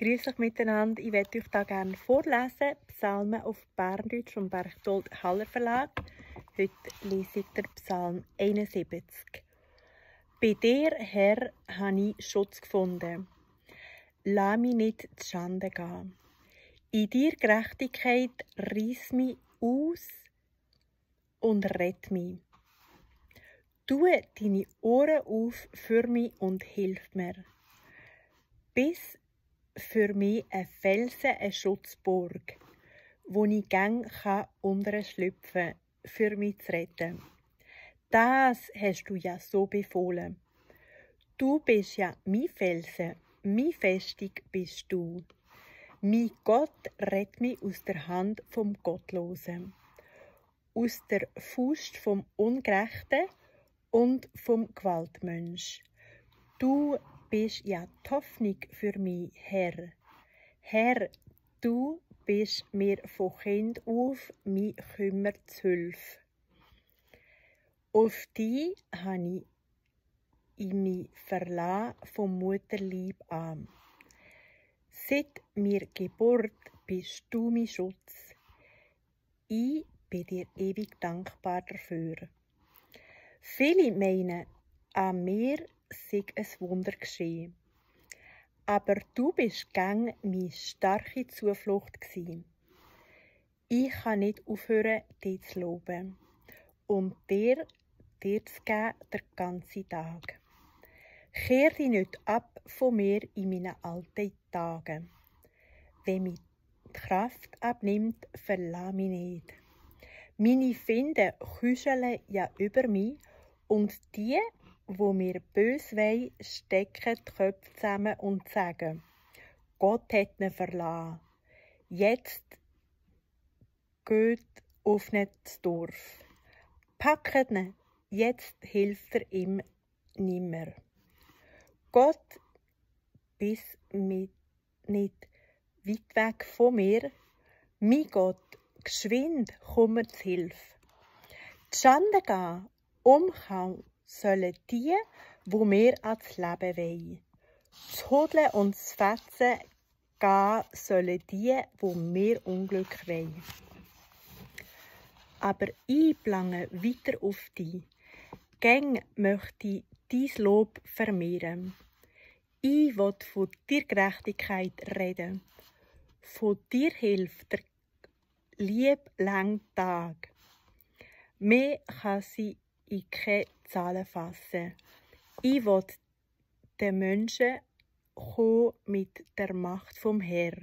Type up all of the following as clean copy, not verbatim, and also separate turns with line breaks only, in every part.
Grüß euch miteinander. Ich werde euch da gerne vorlesen. Psalmen auf Berndeutsch vom Berchtold Haller Verlag. Heute lese ich den Psalm 71. Bei dir, Herr, habe ich Schutz gefunden. Lass mich nicht zu Schande gehen. In dir Gerechtigkeit reiss mich aus und rett mich. Tue deine Ohren auf für mich und hilf mir. Bis für mich ein Felsen, eine Schutzburg, wo ich gern unterschlüpfen kann, für mich zu retten. Das hast du ja so befohlen. Du bist ja mein Felsen, mein Festung bist du. Mein Gott rett mich aus der Hand vom Gottlosen, aus der Faust vom Ungerechten und vom Gewaltmensch. Du bist ja die Hoffnung für mich, Herr. Herr, du bist mir von Kind auf mich Kümmer zu Hilfe. Auf dich habe ich mich verlassen vom Mutterleib an. Seit mir Geburt bist du mein Schutz. Ich bin dir ewig dankbar dafür. Viele meinen, an mir sei ein Wunder geschehen. Aber du bist gern meine starke Zuflucht gewesen. Ich kann nicht aufhören, dich zu loben und dir zu geben den ganzen Tag. Kehr dich nicht ab von mir in meinen alten Tagen. Wenn mich die Kraft abnimmt, verlass mich nicht. Meine Feinde küscheln ja über mich und die, wo mir bös wollen, stecken die Köpfe zusammen und sagen, Gott hat ihn verlassen. Jetzt geht auf ihn ins Dorf. Packt ihn, jetzt hilft er ihm nimmer. Gott bist nicht weit weg von mir. Mein Gott, geschwind, komm mir zu Hilfe. Die Schande gehen, umkommen sollen die, wo mir ans Leben wollen. Das Hodeln und das Fetzen gehen sollen die, wo mir Unglück wollen. Aber ich plange weiter auf dich. Gäng möchte ich dein Lob vermehren. Ich will von dir Gerechtigkeit reden. Von dir hilft der lieblange Tag. Mehr kann sie in keine Zahlen fassen. Ich will den Menschen kommen mit der Macht vom Herr.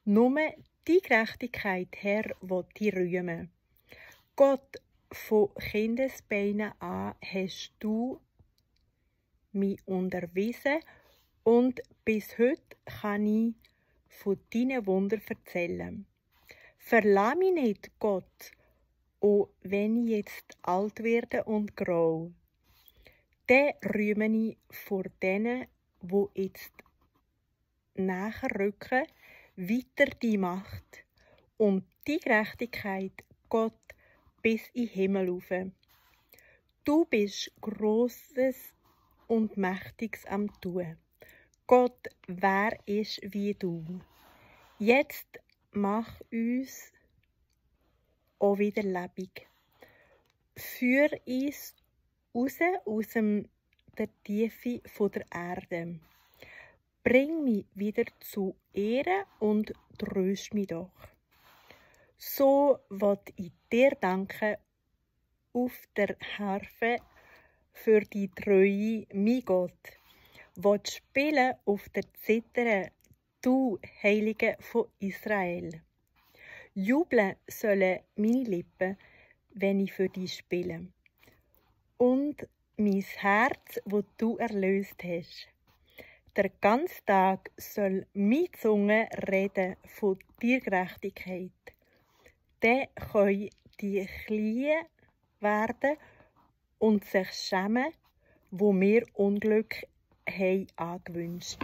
Nur die Gerechtigkeit, Herr, will ich rühmen. Gott, von Kindesbeinen an hast du mich unterwiesen und bis heute kann ich von deinen Wundern erzählen. Verlass mich nicht, Gott, auch wenn ich jetzt alt werde und grau. Dann rühme ich vor denen, wo jetzt nachher rücken, weiter die Macht und die Gerechtigkeit, Gott, bis in den Himmel rauf. Du bist Grosses und Mächtiges am Tun. Gott, wer ist wie du? Jetzt mach uns auch wieder lebendig. Führ uns raus aus der Tiefe der Erde. Bring mich wieder zu Ehre und tröst mich doch. So will ich dir danken auf der Harfe für die Treue, mein Gott. Will spielen auf der Zither, du Heilige von Israel. Jubeln sollen meine Lippen, wenn ich für dich spiele. Und mein Herz, wo du erlöst hast. Der ganze Tag soll meine Zunge reden von dir Gerechtigkeit. Dann können die Kleinen werden und sich schämen, wo mir Unglück haben angewünscht.